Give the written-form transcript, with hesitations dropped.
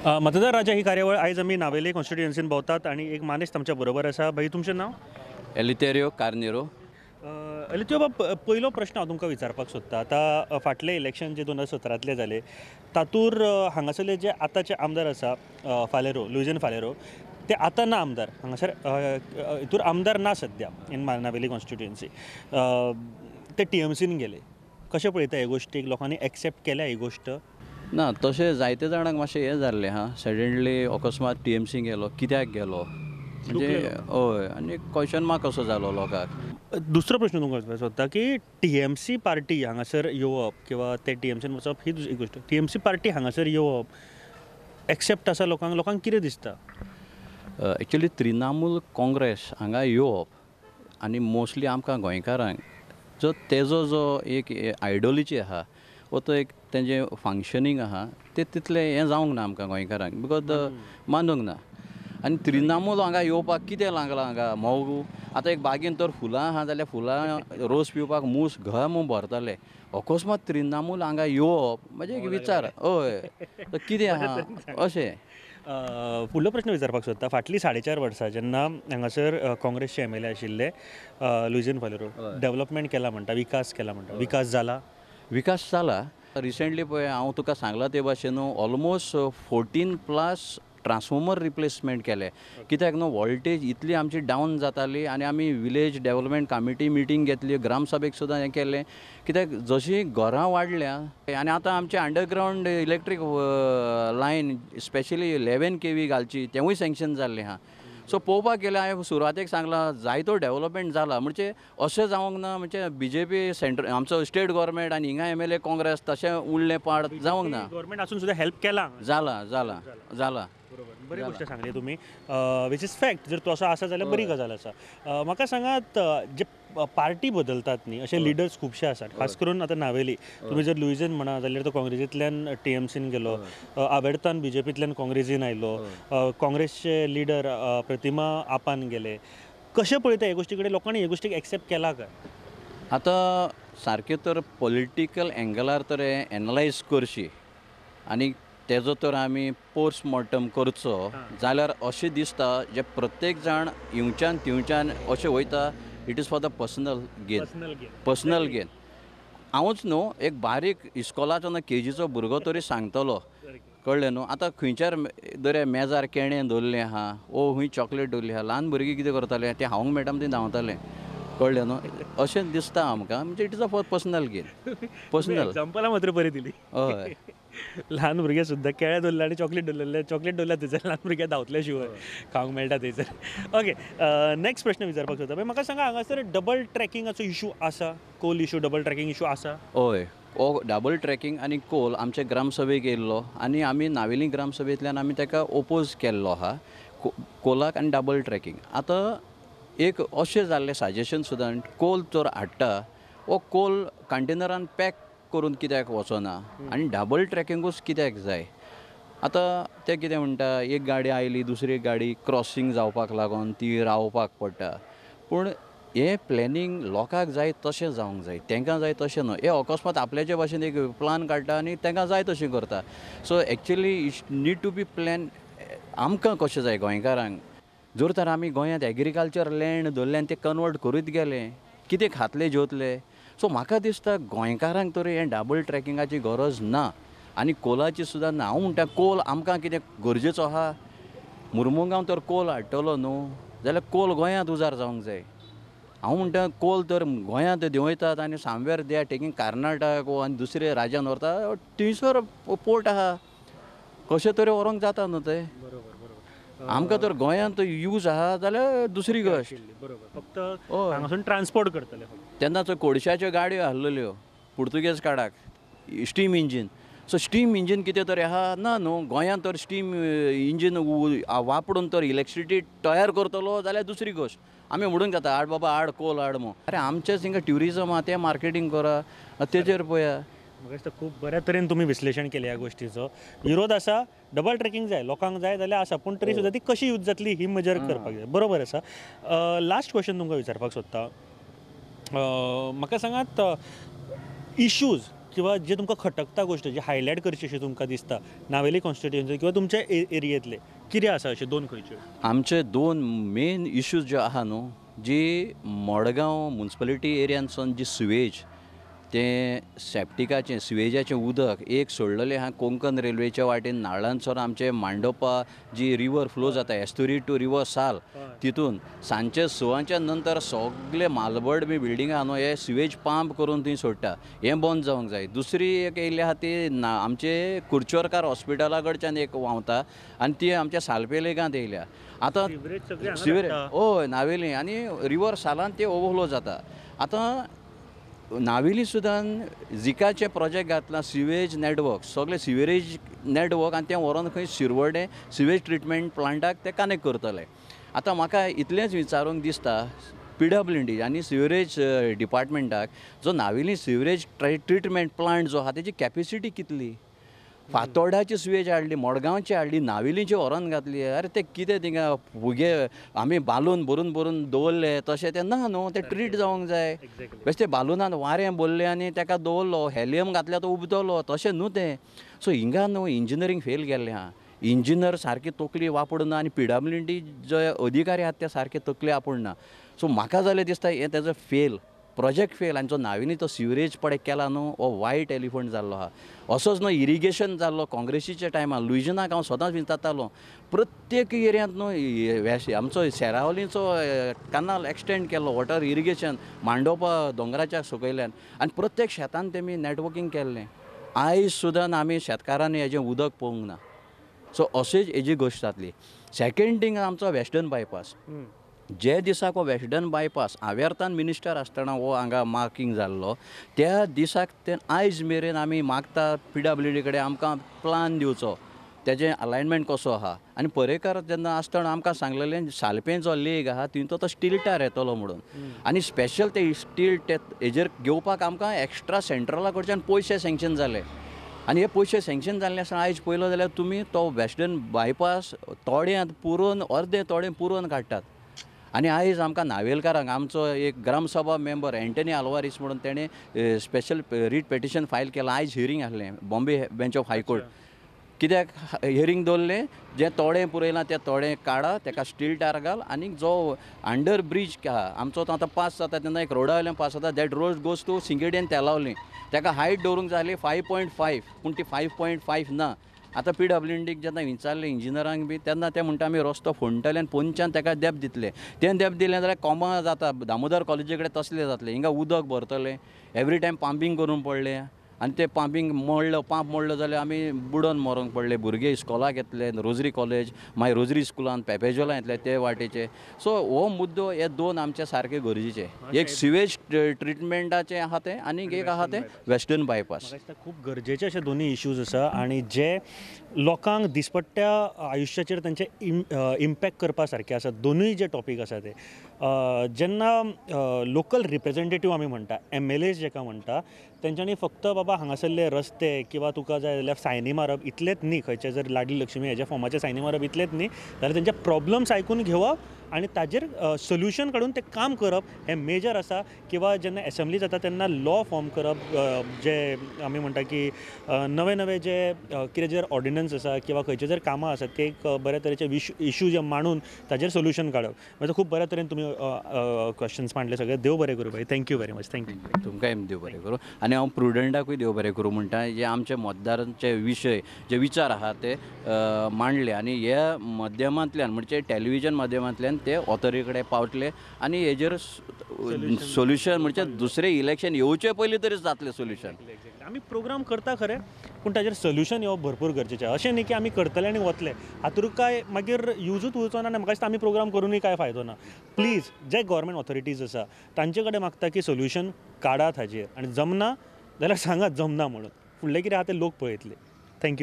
मतदार राजा ही कार्यावळ आयज आमी नावेले कॉन्स्टिट्युएन्सीन भोंवतात आनी एक मानेस्त आमच्या बरोबर आसा. भाई, तुमचें नांव? एलितेरियो कार्नेरो. एलितेरियो बाब, पयलो प्रश्न हांव तुमकां विचारपाक सोदतां. आतां फाटलें इलेक्शन जे 2017तलें जालें तातूर हांगासरले जे आतांचे आमदार आसा फालेरो, लुइझिन फालेरो, ते आतां ना आमदार हांगासर, हितूर आमदार ना सद्या इन नावेली कॉन्स्टिट्युएन्सी, ते टीएमसीन गेले. कशें पळयता हे गोश्टीक? लोकांनी एक्सेप्ट केल्या ही गोश्ट? ना, तशें जायते जाणांक मातशें हें जाल्लें आहा, सडनली अकस्मात टीएमसी गेलो, कित्याक गेलो म्हणजे हय, आनी क्वेश्चन मार्क कसो जालो लोकांक. दुसरो प्रश्न तुमकां विचारपाक सोदता की टीएमसी पार्टी हांगासर येवप किंवा ते टीएमसीन वचप ही दुसरी गोश्ट, टीएमसी पार्टी हांगासर येवप एक्सेप्ट आसा लोकांक? लोकांक कितें दिसता? एक्चुली तृणमूल काँग्रेस हांगा येवप आनी मोस्टली आमकां गोंयकारांक जो तेजो जो एक आयडियोलॉजी आहा वो तो एक तेंजें फंक्शनींग आहा तें तितलें हें जावंक ना आमकां गोंयकारांक, because मानूंक ना. आनी तृणमूल हांगा येवपाक कितें लागलां हांगा मोग? आतां एक बागेन तर फुलां आहा जाल्यार फुलां रोस पिवपाक मूस घर म्हूण भरताले, अकस्मात तृणमूल हांगा येवप म्हणजे एक विचार, हय कितें आहा अशें. फुडलो प्रश्न विचारपाक सोदता. फाटलीं 4.5 वर्सां जेन्ना हांगासर काँग्रेसचे एम एल ए आशिल्ले लुइझिन फालेरो, डेवलपमेंट केला म्हणटा, विकास केला म्हणटा, विकास जाला? विकास जाला. रिसेंटली पळय हांव तुका सांगलां ते भाशेन न्हू ऑलमोस्ट 14+ ट्रान्सफॉर्मर रिप्लेसमेंट केले. कित्याक न्हू वोल्टेज इतली आमची डावन जाताली आनी आमी विलेज डेवलपमेंट कमिटी मिटींग घेतली, ग्रामसभेक सुद्दां हें केलें. कित्याक जशीं घरां वाडल्या आनी आतां आमचे underground electric line specially 11 kV घालची तेवूय सँक्शन जाल्लें आहा. सो पळोवपाक गेल्यार हांवें सुरवातेक सांगलां जायतो डेवलपमेंट जाला, म्हणजे अशें जावंक ना म्हणजे बी जे पी सेंट्रल आमचो स्टेट गव्हर्मेंट आनी हिंगा एम एल ए काँग्रेस तशें उरलें पाड जावंक ना. गव्हर्मेंट आसून सुद्दां हेल्प केलां, जाला जाला जाला. बरोबर, बरी गोश्ट सांगली तुमी, which is fact. जर तसो आसा जाल्यार बरी गजाल आसा. म्हाका सांगात, जे पार्टी बदलतात न्ही अशे लिडर्स खुबशे आसात, खास करून आतां नावेली तुमी जर लुइझिन म्हणा जाल्यार तो काँग्रेसींतल्यान टीएमसीन गेलो, आवेर्तान बीजेपींतल्यान काँग्रेसीन आयलो, काँग्रेसचे लिडर प्रतिमा आपान गेले. कशें पळयता हे गोश्टी कडेन? लोकांनी हे गोश्टीक एक्सेप्ट केला काय? आतां सारकें तर पॉलिटिकल एंगलार तर हें एनलायज करशी आनी तेजो तर आमी पोस्टमॉर्टम करचो जाल्यार अशें दिसता जे प्रत्येक जाण हिंवच्यान थिंवच्यान अशें वयता, it is for the personal gain, personal gain. हांवूच न्हू एक बारीक इस्कोलाचो ना केजीचो भुरगो तरी सांगतलो, कळ्ळें न्हू. आतां खंयच्यार दर मेजार केळें दवरलें आहा ओ खंय चॉकलेट दवरली आहा, ल्हान भुरगीं कितें करताले तें खावंक मेळटा तें धांवतालें, कळ्ळें न्हू. अशें दिसता आमकां, म्हणजे it is a for personal gain, personal. एग्जाम्पलां मात्र बरी दिली. हय, ल्हान भुरगे सुद्दां केळें दवरलें आनी चॉकलेट दवरलें, चॉकलेट दवरल्या थंयसर ल्हान भुरगे धांवतले शिवर खावंक मेळटा थंयसर. ओके, नेक्स्ट प्रश्न विचारपाक सोदता. म्हाका सांगा, हांगासर डबल ट्रॅकिंगाचो इशू आसा, coal issue, double tracking issue आसा? हय, हो डबल ट्रॅकिंग आनी कोल आमचे ग्रामसभेक येयल्लो आनी आमी नावेली ग्रामसभेंतल्यान आमी ताका ओपोज केल्लो आहा, कोलाक आनी डबल ट्रॅकिंग. आतां एक अशें जाल्लें सजेशन सुद्दां, कोल तर हाडटा हो कोल कंटेनरान पॅक करून कित्याक वचना आनी डबल ट्रॅकिंगूच कित्याक जाय? आतां ते कितें म्हणटा, एक गाडी आयली दुसरी गाडी क्रॉसींग जावपाक लागून ती रावपाक पडटा. पूण हें प्लॅनिंग लोकांक जाय तशें जावंक जाय, तांकां जाय तशें न्हू. हे अकस्मात आपल्याचे भाशेन एक प्लान काडटा आनी तांकां जाय तशें करता. So actually it need to be plan. आमकां कशें जाय गोंयकारांक, जर तर आमी गोंयांत एग्रीकल्चर लँड दवरलें आनी तें कन्वर्ट करीत गेले, कितें खातले जेवतले? सो म्हाका दिसता गोंयकारांक तर हें डबल ट्रॅकिंगाची गरज ना आनी कोलाची सुद्दां ना. हांव म्हणटा कोल आमकां कितें गरजेचो आहा? मुर्मुगांव तर कोल हाडटलो न्हू जाल्यार कोल गोंयांत उजार जावंक जाय. हांव म्हणटा कोल तर गोंयांत देंवयतात आनी somewhere they are taking Karnataka आनी दुसरे राज्यान व्हरता, थंयसर पोर्ट आहा, कशें तरी व्हरूंक जाता न्हू तें. आमकां तर गोंयांत यूज आहा जाल्यार दुसरी गोश्ट. बरोबर, फक्त हांगासून ट्रान्सपोर्ट करतले. तेन्ना कोळशाच्यो गाडयो आहलेल्यो पुर्तुगेज काळाक, steam engine. So steam engine कितें तरी आहा ना न्हू गोंयांत, तर स्टीम इंजीन वापरून तर इलेक्ट्रिसिटी तयार करतलो जाल्यार दुसरी गोश्ट. आमी म्हणूंक जाता हाड बाबा हाड कोल हाड म्हूण, अरे आमचेच हिंगा ट्युरिजम आहा तें मार्केटींग करा, तेजेर पळया. म्हाका दिसता खूब बऱ्या तरेन तुमी विश्लेशण केलें ह्या गोश्टीचो. विरोध आसा, डबल ट्रॅकिंग जाय, लोकांक जाय जाल्यार आसा, पूण तरी सुद्दां ती कशी यूज जातली ही मेजर करपाक जाय. बरोबर आसा. लास्ट क्वेश्चन तुमकां विचारपाक सोदता. म्हाका सांगात, इश्यूज किंवा जे तुमकां खटकता गोश्ट जी हायलायट करची अशी तुमकां दिसता नावेली कॉन्स्टिट्युएन्सी किंवा तुमच्या एरियेंतले कितें आसा अशे दोन खंयच्यो? आमचे दोन मेन इश्यूज ज्यो आहा न्हू, जी मडगांव मुन्सिपलिटी एरियानसून जी सिवेज तें सेप्टिकाचें सिवेजाचें उदक एक सोडलेलें आहा कोंकण रेल्वेच्या वाटेन नाळांसर आमचे मांडोपा जी रिवर फ्लो जाता एस्तुरी टू रिवर साल तितून सांजचे 6च्या नंतर सगळे मालबर्ड बी बिल्डिंग आहा न्हू हे सिवेज पंप करून थंय सोडटा, हें बंद जावंक जाय. दुसरी एक येयल्ली आहा ती ना आमचे कुर्चोरकार हॉस्पिटला कडच्यान एक व्हांवता आनी ती आमच्या सालपे लेगांत येयल्या. आतां सिवरेज हय नावेली आनी रिवर सालान ते ओवरफ्लो जाता. आतां नावेली सुद्दां झिकाचे प्रोजेक्ट घातला सिवेज नेटवर्क सगळे सिवरेज नेटवर्क आनी तें व्हरोन खंय शिरवडें सिवेज ट्रिटमेंट प्लांटाक ते कनेक्ट करतले. आतां म्हाका इतलेंच विचारूंक दिसता PWD आनी सिवरेज डिपार्टमेंटाक जो नावेली सिवरेज ट्रिटमेंट प्लांट जो आहा तेजी कॅपेसिटी कितली? फातोर्डाची सिवेज हाडली, मडगांवची हाडली, नावेलीची व्हरोन घातली. अरे ते कितें थिंगा फुगे आमी बालून भरून भरून दवरले तशें तें ना न्हू, तें ट्रीट जावंक जाय. बेश्टें बालुनान वारें भरलें आनी तेका दवरलो, हेलियम घातल्यार तो उबतलो, तशें न्हू तें. सो हिंगा न्हू इंजिनियरींग फेल गेल्लें आहा, इंजिनियर सारकी तकली वापरना आनी PWD जे अधिकारी आहात ते सारके तकली वापरना. सो म्हाका जाल्यार दिसता हें तेजो फेल प्रोजेक्ट फेल. आनी जो नावेली तो सिवरेज पळय केला न्हू हो वायट एलिफंट जाल्लो आहा. असोच न्हू इरिगेशन जाल्लो काँग्रेसीच्या टायमार लुइजनाक हांव सदांच विचारतालो प्रत्येक एरियांत न्हू आमचो सेरावलीचो कनाल एक्सटेंड केल्लो वॉटर इरिगेशन मांडोपा दोंगराच्या सकयल्यान आनी प्रत्येक शेतान तेमी नॅटवर्कींग केल्लें. आयज सुद्दां आमी शेतकारांनी हेजें उदक पळोवंक ना. सो अशेंच हेजी गोश्ट जातली. सेकेंड थींग आमचो वेस्टर्न बायपास, जे दिसाक हो वेस्टर्न बायपास आव्यार्थान मिनिस्टर आसतना हो हांगा मार्कींग जाल्लो त्या दिसाक ते आयज मेरेन आमी मागता PWD कडेन आमकां प्लान दिवचो तेजें अलायनमेंट कसो आहा. आनी पर्येकार जेन्ना आसतना आमकां सांगलेलें सालपें जो लेग आहा थंय तो स्टील टार येतलो म्हणून आनी स्पेशल ते स्टील हेजेर घेवपाक आमकां एक्स्ट्रा सेंट्रला कडच्यान पयशे सँक्शन जाले. आनी हे पयशे सँक्शन जाल्ले आसतना आयज पळयलो जाल्यार तुमी तो वेस्टर्न बायपास तोड्यांत पुरोवन अर्दे तोडें पुरोवन काडटात. आनी आयज आमकां नावेलकारांक आमचो एक ग्रामसभा मेंबर एंटनी आल्वारीस म्हणून तेणें स्पेशल रीट पेटिशन फायल केलां. आयज हियरींग आसलें बॉम्बे बेंच ऑफ हायकोर्ट. कित्याक हियरींग दवरलें, जें तोडें पुरयलां तें तोडें काडा, तेका स्टील टार घाल आनी जो अंडर ब्रीज आहा आमचो तो आतां पास जाता तेन्ना एक रोडा वयल्यान पास जाता that road goes to Singjadi आनी तेलावली, तेका हायट दवरूंक जाय आसली 5.5 पूण ती 5.5 ना. आतां PWDक जेन्ना विचारलें इंजिनियरांक बी तेन्ना ते म्हणटा आमी रस्तो फोंडटले आनी पोंच्यान तेका देप दितले. तें देप दिलें जाल्यार कोमा जाता, दामोदर कॉलेजी कडेन तसलें जातलें, हिंगा उदक भरतलें, एवरी टायम पंपींग करूंक पडलें आनी तें पंपींग मोडलो, पंप मोडलो जाल्यार आमी बुडोन मरोंक पडले. भुरगे इस्कॉलाक येतले, रोजरी कॉलेज मागीर रोजरी स्कुलान पेपेजोलान येतले ते वाटेचे. सो हो मुद्दो हे दोन आमचे सारके गरजेचे, एक सिवेज ट्रिटमेंटाचें आहा तें आनी एक आहा तें वेस्टर्न बायपास. खूब गरजेचे अशे दोनूय इश्यूज आसा आनी जे लोकांक दिसपट्ट्या आयुश्याचेर तांचे इम्पॅक्ट करपा सारके आसा दोनूय जे टॉपीक आसा ते. जेन्ना लोकल रिप्रेजेंटेटीव आमी म्हणटा, MLAs जेका म्हणटा, तेंच्यांनी फक्त बाबा हांगासरले रस्ते किंवा तुका जाय जाल्यार सायनी मारप इतलेंच न्ही, खंयचे जर लाडली लक्ष्मी हेज्या फॉर्माचे सायनी मारप इतलेंच न्ही, जाल्यार तेंचे प्रॉब्लम्स आयकून घेवप आनी ताजेर सोल्युशन काडून तें काम करप हें मेजर आसा. किंवा जेन्ना एसेंब्ली जाता तेन्ना लॉ फॉर्म करप, जे आमी म्हणटा की नवे नवे जे कितें जर ऑर्डिनन्स आसा किंवा खंयचे जर कामां आसात ते एक बऱ्या तरेचे इशू जे मांडून ताजेर सोल्युशन काडप. म्हणजे खूब बऱ्या तरेन तुमी क्वेश्चन्स मांडले सगळे. देव बरें करूं भाई, thank you very much. Thank you. तुमकांय देव बरें करूं आनी हांव प्रुडंटाकूय देव बरें करूं म्हणटा, जे आमचे मतदारांचे विशय जे विचार आहा ते मांडले आनी ह्या माध्यमांतल्यान म्हणजे टेलिविजन माध्यमांतल्यान ते ऑथोरिटी कडेन पावतले आनी हेजेर सोल्युशन म्हणजे दुसरें इलेक्शन येवचे पयलीं तरी जातलें सोल्युशन. आमी प्रोग्राम करता खरें, पूण ताजेर सोल्युशन येवप भरपूर गरजेचें. अशें न्ही की आमी करतले आनी वतले, हातूंत काय मागीर युजूच उरचो ना आनी म्हाका दिसता आमी प्रोग्राम करुनूय कांय फायदो ना. प्लीज जे गव्हर्मेंट ऑथॉरिटीज आसा तांचे कडेन मागता की सोल्युशन काडात हाजेर आनी जमना जाल्यार सांगात जमना म्हणून, फुडलें कितें आहा तें लोक पळयतले. Thank you.